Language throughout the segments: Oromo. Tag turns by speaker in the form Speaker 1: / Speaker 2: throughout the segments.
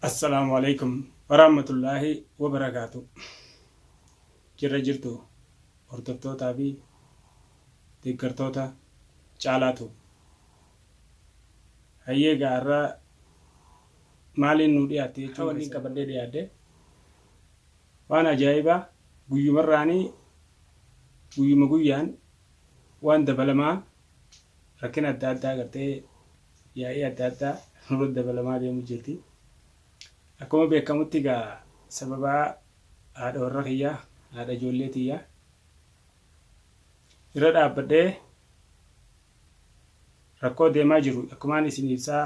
Speaker 1: Assalaamu Aleykum Warahmatullaahi Wabarakaatu Jirra jirtu hordoftootaa fi deeggartoota Caalaa Tube. Hayyee egaa har'a maaliin nuu dhiyaatte jechuun wanni qabadhee dhiyaadhe waan ajaa'ibaa guyyumarraanii guyyuma guyyaan waan dabalamaa rakkina adda addaa gartee yaa'ii adda addaa nurratti dabalamaa deemu jirti. Akkuma beekamutti egaa sababaa haadha warra kiyyaa, haadha ijoollee tiyyaa irra dhaabbadhee rakkoo deemaa jiru akkumaan isin ibsaa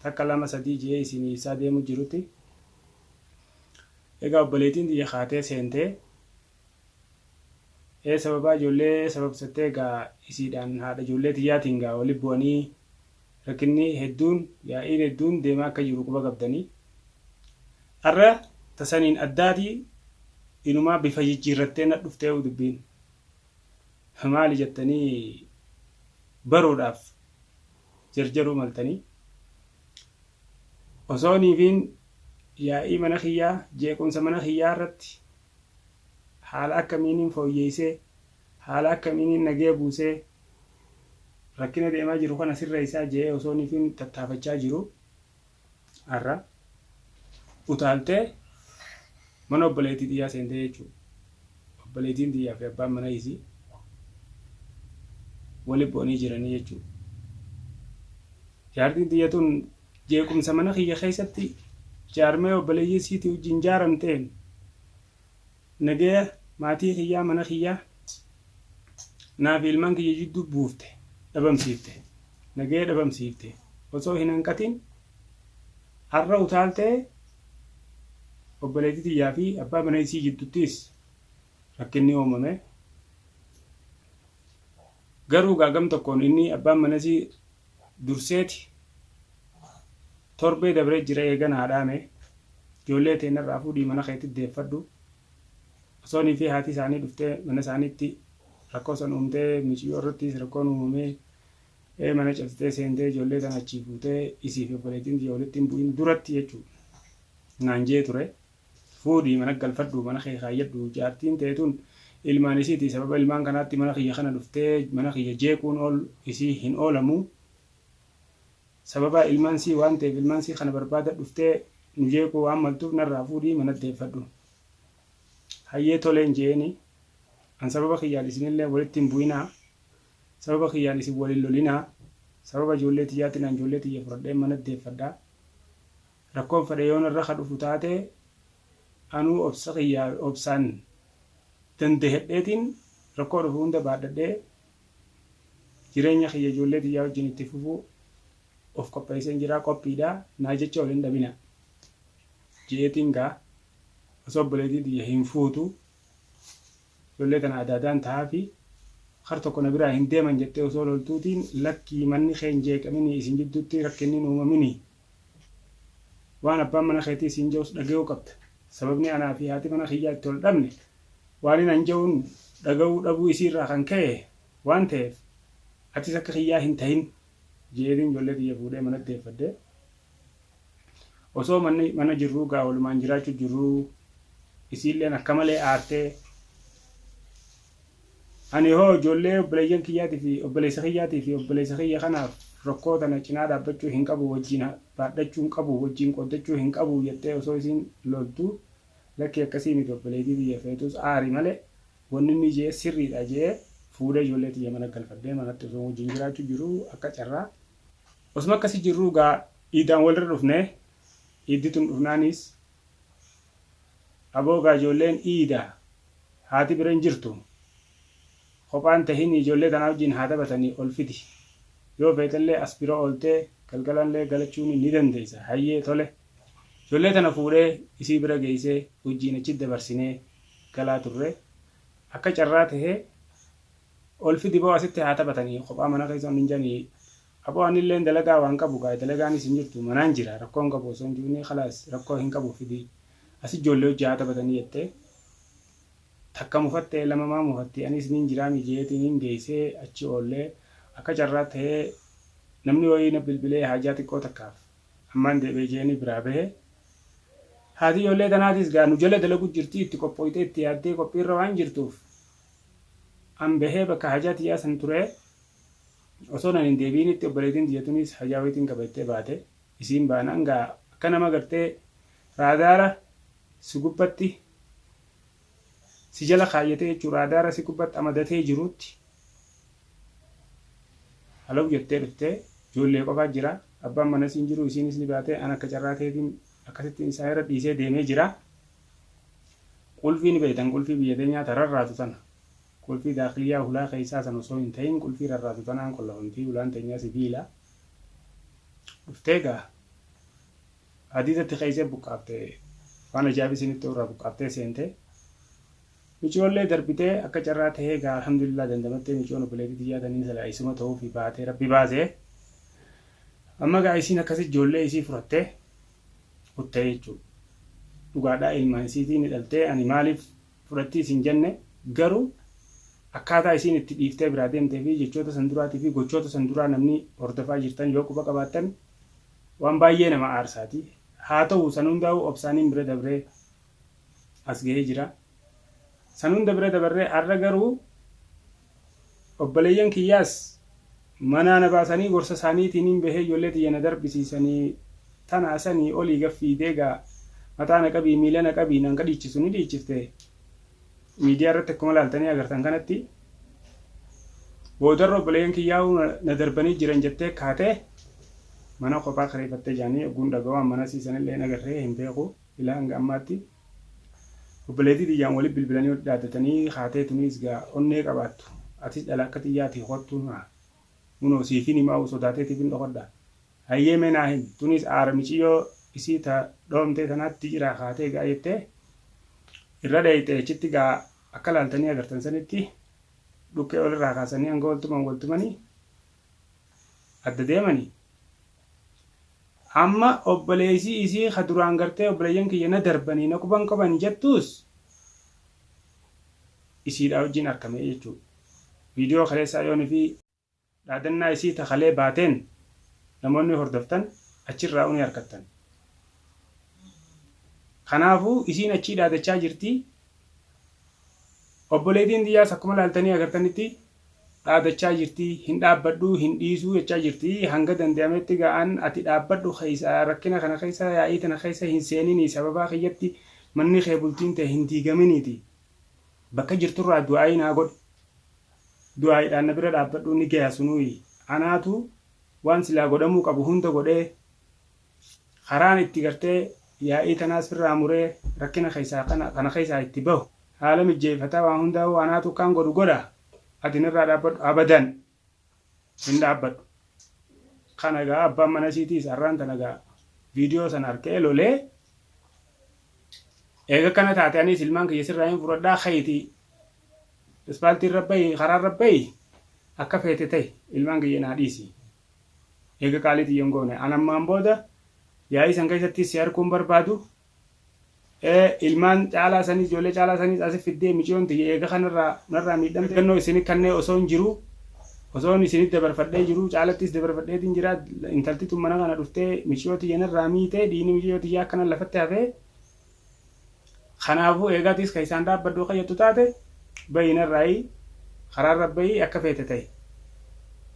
Speaker 1: takka lama sadii je'ee isin ibsaa deemu jirutti egaa obboleettiin tiyya kaatee seentee Ee sababaa ijoollee sababsattee egaa isiidhaan haadha ijoollee tiyyaatiin gaa wali bu'anii rakkinni hedduun yaa'iin hedduun deemaa akka jiru quba qabdanii. Arra ta saniin addaati inumaa bifa jijjiirrattee na dhufteehu dubbiin. Maali jettanii baruudhaaf jarjaruu maltanii. Osoo niifiin yaa'ii mana kiyyaa jeequmsa mana kiyyaa irratti haala akkamiinin fooyyeessee, haala akkamiinin nagaya buusee, rakkina deemaa jiru kana sirreessaa je'ee osoo nifiin tattaafachaa jiru har'a utaaltee mana obboleettii tiyyaa seentee jechuudha. Obboleettiin tiyyaa fi abbaan mana isii wali bu'anii jiranii jechuudha. Jaartiin tiyya tun jeequmsa mana kiyya keessatti jaarmee obboleeyyii isiitii wajjin jaaramteen nagaya maatii kiyyaa mana kiyyaa naa fi ilmaan kiyya jidduu buufte dhabamsiifte nagaya dhabamsiifte osoo hin hanqatin har'a utaaltee obboleettii tiyyaa fi abbaa mana isii jidduttis rakkinni uumame. Garuu gaa gam tokkoon inni abbaan mana isii durseeti torbee dabree jira eega naa dhaame ijoollee tee narraa fuudhii mana keetti deeffadhu osoo nii fi haati isaanii dhuftee mana isaaniitti rakkoo san uumtee miciyyoo irrattis rakkoon uumamee ee mana cabsitee seentee ijoollee tana achii fuutee isii fi obboleettiin tiyya walitti hin bu'in duratti jechuu naan jee ture. Fuudhii mana galfadhu mana kee kaayyadhu jaartiin tee tun ilmaan isiiti sababa ilmaan kanaatti mana kiyya kana dhuftee mana kiyya jeequun ol isii hin oolamu sababa ilmaan sii waan ta'eef ilmaan sii kana barbaada dhuftee nu jeequu waan maltuuf narraa fuudhii mana deeffadhu hayyee toleen je'eeni an sababa kiyyaan isinillee walitti hin bu'inaa sababa kiyyaan isin wal hin lolinaa sababa ijoollee tiyyaatiin an ijoollee tiyya fudhadhee mana deeffadha Rakkoon fedhe yoo narra ka dhufu taate anuu obsa kiyya obsaan dandahedheetiin rakkoo dhufu hunda baadhadhee jireenya kiyya ijoollee tiyyaa wajjin itti fufuu of qopheesseen jira qophiidha naa jecha wal hin dhabina je'eetiin gaa osoo obboleettii tiyya hin fuutu ijoollee tana adaadaan tahaafi kar tokko na biraa hin deeman jettee osoo loltuutiin lakkii manni kee hin jeeqaminii isin jidduutti rakkinni hin uumaminii Waan abbaan mana keetii siin ja'us dhagayuu qabda. Sababni anaa fi haati mana kiyyaa itti wal dhabne waanin an ja'uun dhaga'uu dhabuu isii irraa kan ka'e waan ta'eef atis akka kiyyaa hin tahin je'eetiin ijoollee tiyya fuudhee manatti deeffadhe. Osoo manni mana jirruu gaa walumaan jiraachuu jirruu isiilleen akka malee aartee Ani hoo ijoollee obboleeyyan kiyyaatii fi obboleessa kiyyaatii fi obboleessa kiyya kanaaf rakkoo tana cinaa dhaabbachuu hin qabu, wajjiin baadhachuu hin qabu, wajjiin qooddachuu hin qabu jettee osoo isiin loltu lakkii akkasii miti obboleettii tiyya feetus aari malee wanni inni je'e sirriidha je'ee fuudhee ijoollee tiyya mana galfadhee manatti osoo wajjiin jiraachuu jiruu akka carraa osuma akkasi jirruu gaa iidaan walirra dhufne iiddi tun dhufnaanis Aboo gaa ijoolleen iida haati bira hin jirtu kophaan tahinii ijoollee tanaa wajjiin haa taphatanii ol fidi yoo feetellee as bira ooltee galgalallee galachuuni ni dandeessa hayyee tole ijoollee tana fuudhee isii bira geessee wajjiin achitti dabarsinee galaa turre akka carraa tahee ol fidi boo asitti haa taphatanii kophaa mana keessa hin janii Aboo anilleen dalagaa waan qabu gaa dalagaanis hin jirtu manaan jira rakkoo hin qabu osoo hin ji'unii kalaas rakkoo hin qabu fidi asi ijoollee hojii haa taphatanii jettee takka mufatte lama maa mufatti anis niin jiraami je'eetiiniin geessee achi oollee akka carraa tahee namni wayii na bilbilee haajaa xiqqoo takkaaf Ammaan deebi'ee jeeni biraa bahe. Haati ijoollee tanaatis gaa nu jala dalagu jirti, itti qophooytee, itti yaaddee qophiirra waan jirtuuf, an bahee bakka hajaa tiyyaa san ture. Osoo nan hin deebi'initti obboleettiin tiyya tunis hajaa wayitiin qabattee baate. Isiin baanaan gaa akka nama gartee raadaara si gubbatti si jala kaayyatee jechuu, raadaara si gubbatti amadatee jiruutti halaw jettee dhuftee. Ijoollee qofaa jira, abbaan mana siin jiru, isiinis ni baate. An akka carraa ta'eetiin akkasittiin isaan irra dhiisee deemee jira. Qulfii ni beektan, qulfii biyya teenyaa ta rarraatu tana, qulfii daakiliyyaa hulaa keessaa san osoo hin ta'in qulfii rarraatu tanaan qollafamtii. Hulaan teenyaa sibiila. Dhuftee gaa hadiidatti keessee buqqaafte. Waan ajaa'iba isinitti irraa buqqaaftee seente. Miciyoollee darbitee, akka carraa tahee gaa alhamdulillah dandamattee. Miciyoon obboleettii tiyyaa taniin silaa isuma ta'uufi baatee rabbi baase. Amma gaa isiin akkasi ijoollee isii fudhattee kuttee jechuudha. Dhugaadhaa, ilmaan isiitii ni dhaltee. Ani maaliif fudhattii isin jenne, garuu akkaataa isiin itti dhiiftee biraa deemtee fi jechoota san duraatii fi gochoota san duraa namni hordofaa jirtan yoo quba qabaattan waan baay'ee nama aarsaati. Haa ta'u, san hundaa'u obsaaniin bira dabree as gahee jira. San hunda bira dabarree har'a garuu obboleeyyan kiyyaas manaa na baasanii, gorsa isaaniitiin hin bahee, ijoollee tiyya na darbisiisanii, tana sanii olii gaffiidee gaa mataa na qabii, miila na qabii nan kadhiichisu ni dhiichifte. Miidiyaa irratti akkuma laaltanii agartan kanatti boodarra obboleeyyan kiyyaa'uu na darbanii jiran jettee kaatee mana kophaa kireeffattee jaanii ogguun dhaga'u, mana siisanillee hin agarree, hin beeku ilaa hanga ammaatti. Obboleettii tiyyaan walitti bilbilanii walitti dhaaddatanii kaatee, tunis gaa onnee qabaattu, atis dhala akka xiyyaati, kottu naa kunoo siifin himaa'u sodaateetiif hin dhokodha. Hayyee, mee naa himi. Tunis aara miciyyoo isii ta dhoomtee tanaatti jira kaatee gaa jettee irra dheeyxe. Achitti gaa akka laaltanii agartan sanitti dhukkee olirraa kaasanii hanga waltuman waltumanii adda deemanii. Amma obboleessi isii ka duraan gartee obboleeyyan kiyya na darbanii na quban qaban jettuus isiidhaa wajjin argame jechuudha. Viidiyoo kaleessaa yoonii fi dhaadannaa isii ta kalee baateen namoonni hordoftan achirraa ni argattan. Kanaafuu isiin achii dhaadachaa jirti. Obboleettiin xiyyaas akkuma laaltanii agartanitti dhaadachaa jirti. Hin dhaabbadhu, hin dhiisuu jechaa jirti. Hanga danda'ametti ga'an ati dhaabbadhu keessa, rakkina kana keessa, yaa'ii tana keessa hin seenini, sababaa kiyyatti manni kee, bultiin ta'e hin diigaminiiti. Bakka jirturraa du'aayii naa godhi. Du'aayiidhaan na bira dhaabbadhu, ni gaya sunuyi. Anaatu waan silaa godhamuu qabu hunda godhee, karaan itti gartee yaa'ii tanaas firraa muree rakkina keessaa kana keessaa itti bahu haala mijjeeffataa, waan hundaa'u anaatu kaan godhu godha, ati nirraa dhaabbadhu. Abadan hin dhaabbadhu. Kana gaa abbaan mana isiitiis har'aan tana gaa viidiyoo sana arkee lolee, eega kana taate anis ilmaan kiyya sirraa hin fudhadhaa, kayitii ispaaltii irra bahi, karaa irra bahi, akka feete ta'i, ilmaan kiyya naa dhiisi. Eega qaalii xiyya hin goone, an ammaan booda yaa'ii san keessatti si arguun barbaadu. Ilmaan caalaa saniis, ijoollee caalaa saniis asi fiddee, miciyoon tiyya eega kanarraa narraa miidhamte, gannoo isini kannee osoo hin jiru, osoon isinit dabarfadhee jiru, caalattis dabarfadheetiin jira, intalti tun mana kana dhuftee miciyoo tiyya narraa miite, dhiini miciyoo tiyya akkana lafatti hafee. Kanaafuu eegaatis kan isaan dhaabbadhu kayyattu taate, bahi narraayii, karaarra bahi, akka feete tahi,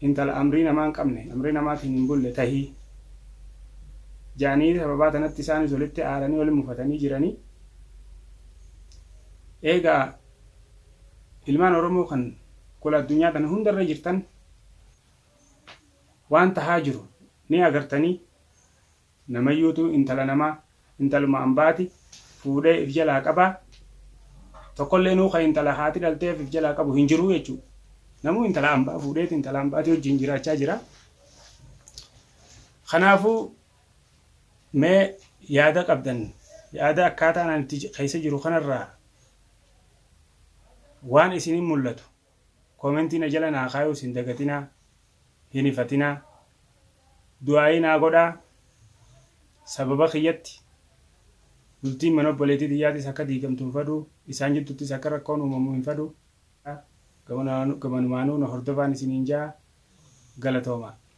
Speaker 1: intala amrii namaa hin qabne, amrii namaatiin hin bulle tahii jaanii sababaa tanatti isaanis walitti aaranii waliin mufatanii jiranii. Eegaa ilmaan Oromoo kan gola addunyaa tana hundarra jirtan waan tahaa jiru ni agartanii. Namayyuutu intala namaa, intaluma ambaati fuudhee if jalaa qabaa. Tokkollee nuu kan intala haati dhalteef if jalaa qabu hin jiru jechuudha. Namuu intala ambaa fuudheeti intala ambaatii wajjin jiraachaa jira. Kanaafuu mee yaada qabdan, yaada akkaataan ani itti keessa jiru kanarraa waan isinin mul'atu koomentii na jala naa kaayuus hin dagatinaa, hin hifatinaa, du'aayii naa godhaa. Sababa kiyyatti bultiin mana obboleettii tiyyaatis akka diigamtu hin fadhu, isaan jidduttis akka rakkoon uumamu hin fadhu. Gamanumaanuu na hordofaan isiniin jaa, galatooma.